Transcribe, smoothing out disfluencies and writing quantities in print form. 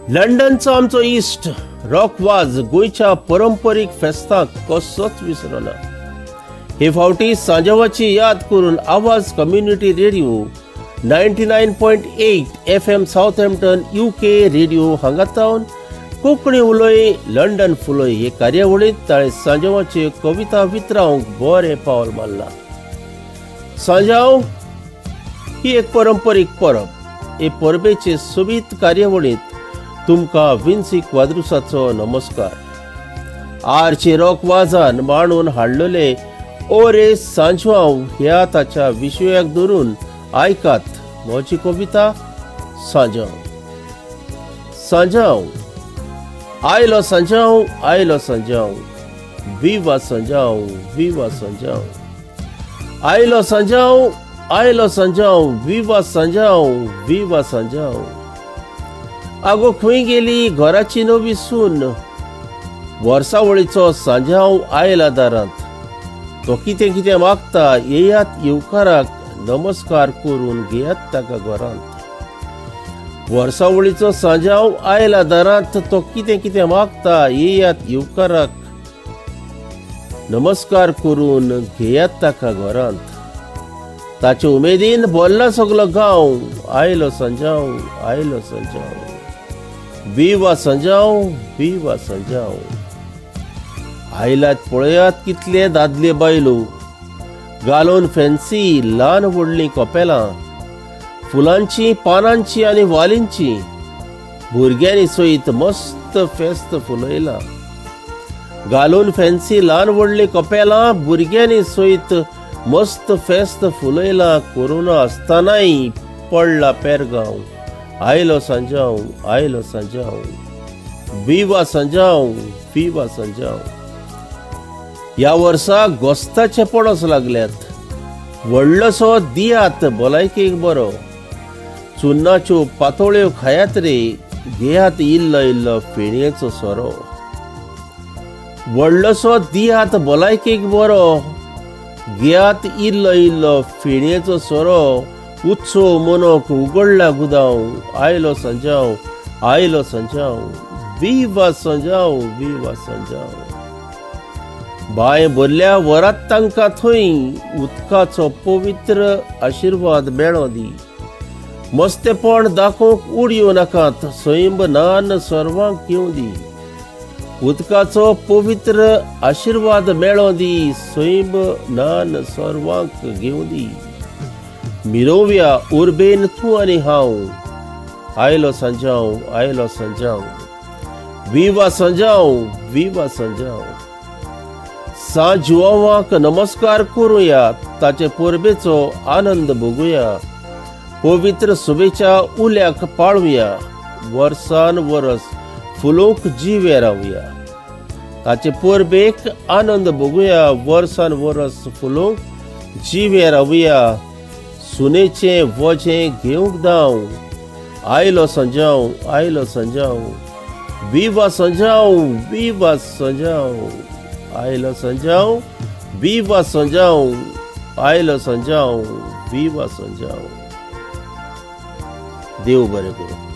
लंडनचो आमचो इश्ट रॉक वाज गोंयच्या परंपरीक फेस्तांक कसोच विसरना. हे फावटी सांजावाची याद करून आवाज community radio 99.8 FM Southampton UK radio हांगा कोंकणी उलय लंडन फुलय हे कार्यावळींत ताणें सांजावाच्यो कविता वितरावंक बरें पावल मारलां. सांजाव ही एक परंपरीक परब. हे परबेचे सोबीत कार्यावळींत तुमकां विन्सी क्वाद्रुसाचो नमस्कार. आरचे रॉक वाजान मांडून हाडलेले ओरे सांजवाव ह्या ताच्या विशयाक धरून आयकात म्हजी कविता सांजाव. सांजाव आयलो सांजाव आयलो सांजाव, विवा सांजाव विवा सांजाव. आयलो सांजाव आयलो सांजाव, विवा सांजाव विवा सांजाव. आगो खंय गेली घराची नवी सून, वर्सावळीचो सांजाव आयला दारांत. तो कितें कितें मागता, येयात येवकाराक, नमस्कार करून घेयात ताका घरांत. वर्सावळीचो सांजाव आयला दारांत, तो कितें कितें मागता, येयात येवकाराक, नमस्कार करून घेयात ताका घरांत. ताचे उमेदीन भरला सगलो गांव, आयलो सांजाव आयलो सांजाव, विवा सांजाव विवा सांजाव. आयलात पळयात कितले दादले बायलो, घालून फॅन्सी ल्हान व्हडलीं कपेलां, फुलांची पानांची आनी वालींची, भुरग्यांनी सयत मस्त फेस्त फुलयलां. घालून फॅन्सी ल्हान व्हडलीं कपेलां, भुरग्यांनी सयत मस्त फेस्त फुलयलां. कोरोना आसतनाय पडला पेरगांव, आयलो सांजाव आयलो सांजाव, विवा सांजाव विवा सांजाव. ह्या वर्सा गोस्ताचे पणस लागल्यात, व्हडलोसो दियात भलायकेक बरो. चुन्नाच्यो पातोळ्यो खायात रे, घेयात इल्लो इल्लो फेणयेचो सोरो. व्हडलोसो दियात भलायकेक बरो, घेयात इल्लो इल्लो फेणयेचो सोरो. उत्सव मनोवंक उगडला गुदांव, आयलो सांजाव आयलो सांजाव, विवा सांजाव विवा सांजाव. बांय भरल्या वरात तांकां थंय उदकाचो पवित्र आशिर्वाद मेळो दी. मस्तेपण दाखोवंक उडयो नाकात, सैम नान सर्वांक घेवं दी. उदकाचो पवित्र आशिर्वाद मेळो दी, सैम नान सर्वांक घेवं दी. मिरोवया उर्बेन तूं आनी हांव, आयलो सांजाव आयलो सांजाव, विवा सांजाव विवा सांजाव. सांजुआवाक नमस्कार करुया, ताचे परबेचो आनंद भोगुया. पवित्र शुभेच्या उल्याक पाळुया, वर्सान वरस फुलोवंक जिवे रावया. ताचे परबेक आनंद भोगुया, वर्सान वरस फुलोवंक जिवे रावया. सुनेचें वजें घेवंक धांव, आयलो सांजाव आयलो सांजाव, विवा सांजाव विवा सांजाव. आयलो सांजाव विवा सांजाव, आयलो सांजाव विवा सांजाव. देव बरें करूं.